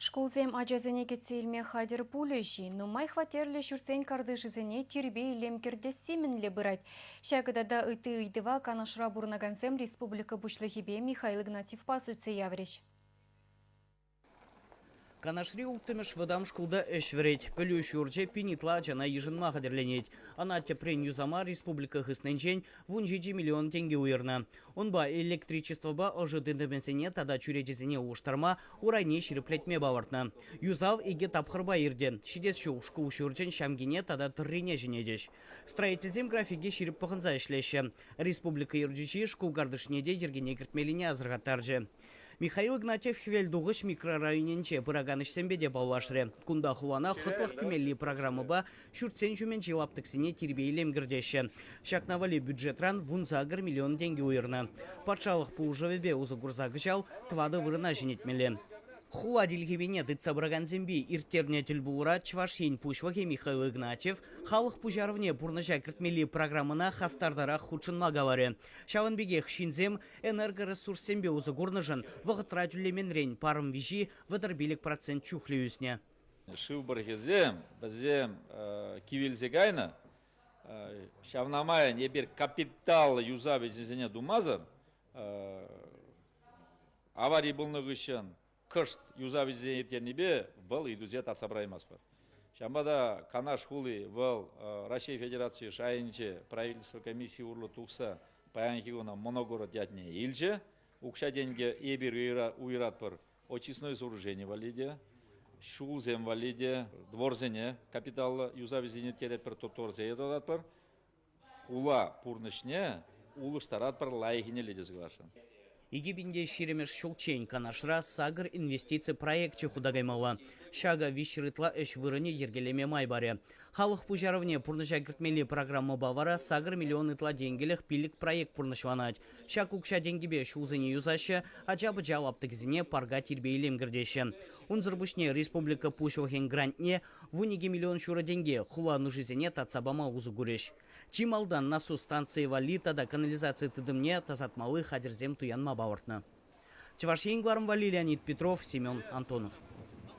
Шкулсем ачасене кӗтсе илме хатӗр пулӗҫ-и? Нумай хваттерлӗ ҫуртсен картишӗсене тирпей-илем кӗртесси мӗнле пырать? Ҫакӑ тата ытти ыйтӑва Канашра пурӑнакансем республика Пуҫлӑхӗпе Михаил Игнатьевпа сӳтсе яврӗҫ. Канашри улттӑмӗш вӑтам шкулта ӗҫ вӗрет. Пӗлӳ ҫурчӗ пин ытла ачана йышӑнма хатӗрленет. Ӑна тӗпрен юсама республика хыснинчен 17 миллион тенкӗ уйӑрнӑ. Унпа электричествӑпа ӑшӑ тытӑмӗсене тата чӳречесене улӑштарма, урайне ҫирӗплетме палӑртнӑ. Юсав икӗ тапхӑрпа иртӗ. Ҫитес ҫул шкул ҫурчӗн ҫамкине тата тӑррине ҫӗнетӗҫ. Строительсем графике ҫирӗп пӑхӑнса ӗҫлеҫҫӗ. Республика ертӳҫи шкул картишне те йӗркене кӗртмеллине асӑрхаттарчӗ. Михаил Игнатьев Хӗвелтухӑҫ микрорайонӗнче пыракан ӗҫсемпе те паллашрӗ. Кунта хулана хӑтлӑх кӳмелли программӑпа ҫуртсен ҫумӗнчи лаптӑксене тирпей-илем кӗртеҫҫӗ. Ҫакна валли бюджетран 18 миллион тенкӗ уйӑрнӑ. Патшалӑх пулӑшӑвӗпе усӑ курса кӑҫал тӑватӑ вырӑна ҫӗнетмелле. Хула тилхепине тытса пыракансемпе ирттернӗ тӗлпулура Чӑваш Ен Пуҫлӑхӗ Михаил Игнатьев халӑх пуҫарӑвне пурнӑҫа кӗртмелли программӑна хастартарах хутшӑнма каларӗ. Ҫавӑн пекех ҫынсем энергоресурссемпе усӑ курнӑшӑн вӑхӑтра тӳлеменрен парӑм виҫи 35% чухлӗ ӳснӗ. Шыв пӑрӑхӗсем вӗсем кивелсе кайнӑ. Ҫавна май эпир капиталлӑ юсав ӗҫӗсене тумасӑр авари пулнӑ хыҫҫӑн кӑшт юсав ӗҫӗсене ирттернипе вӑл ыйтусене татса параймастпӑр. Ҫавӑнпа та Канаш хули вӑл Раҫҫей Федерацийӗ шайӗнче правительство комиссийӗ урлӑ тухса паянхи куна моногород ятне илчӗ. Укҫа-тенкӗ эпир уйӑратпӑр очистное сооружение валли те, ҫулсем валли те, дворсене капиталлӑ юсав ӗҫӗсене ирттеретпӗр, тротуарсене тӑватпӑр. Хула пурнӑҫне улӑштаратпӑр лайӑххине тесе каласшӑн. 2020 ҫулччен Канашра сакӑр инвестици проекчӗ хута каймалла. Ҫакӑ 300 ытла ӗҫ вырӑнӗ йӗркелеме май парӗ. Халӑх пуҫарӑвне пурнӑҫа кӗртмелли программӑпа вара сакӑр миллион ытла тенкӗлӗх пилӗк проект пурнӑҫланать. Ҫак укҫа-тенкӗпе ҫулсене юсаҫҫӗ, ача-пӑча лаптӑкӗсене парка тирпей-илем кӗртеҫҫӗ. Унсӑр пуҫне республика Пуҫлӑхӗн грантне 12 миллион ҫурӑ тенке хула нушисене татса пама усӑ курӗҫ. Чи малтан насус станцийӗ валли тата канализаци тытӑмне тасатмалли хатӗрсем туянма палӑртнӑ. Чӑваш Ен кӑларӑм валли Леонид Петров, Семен Антонов.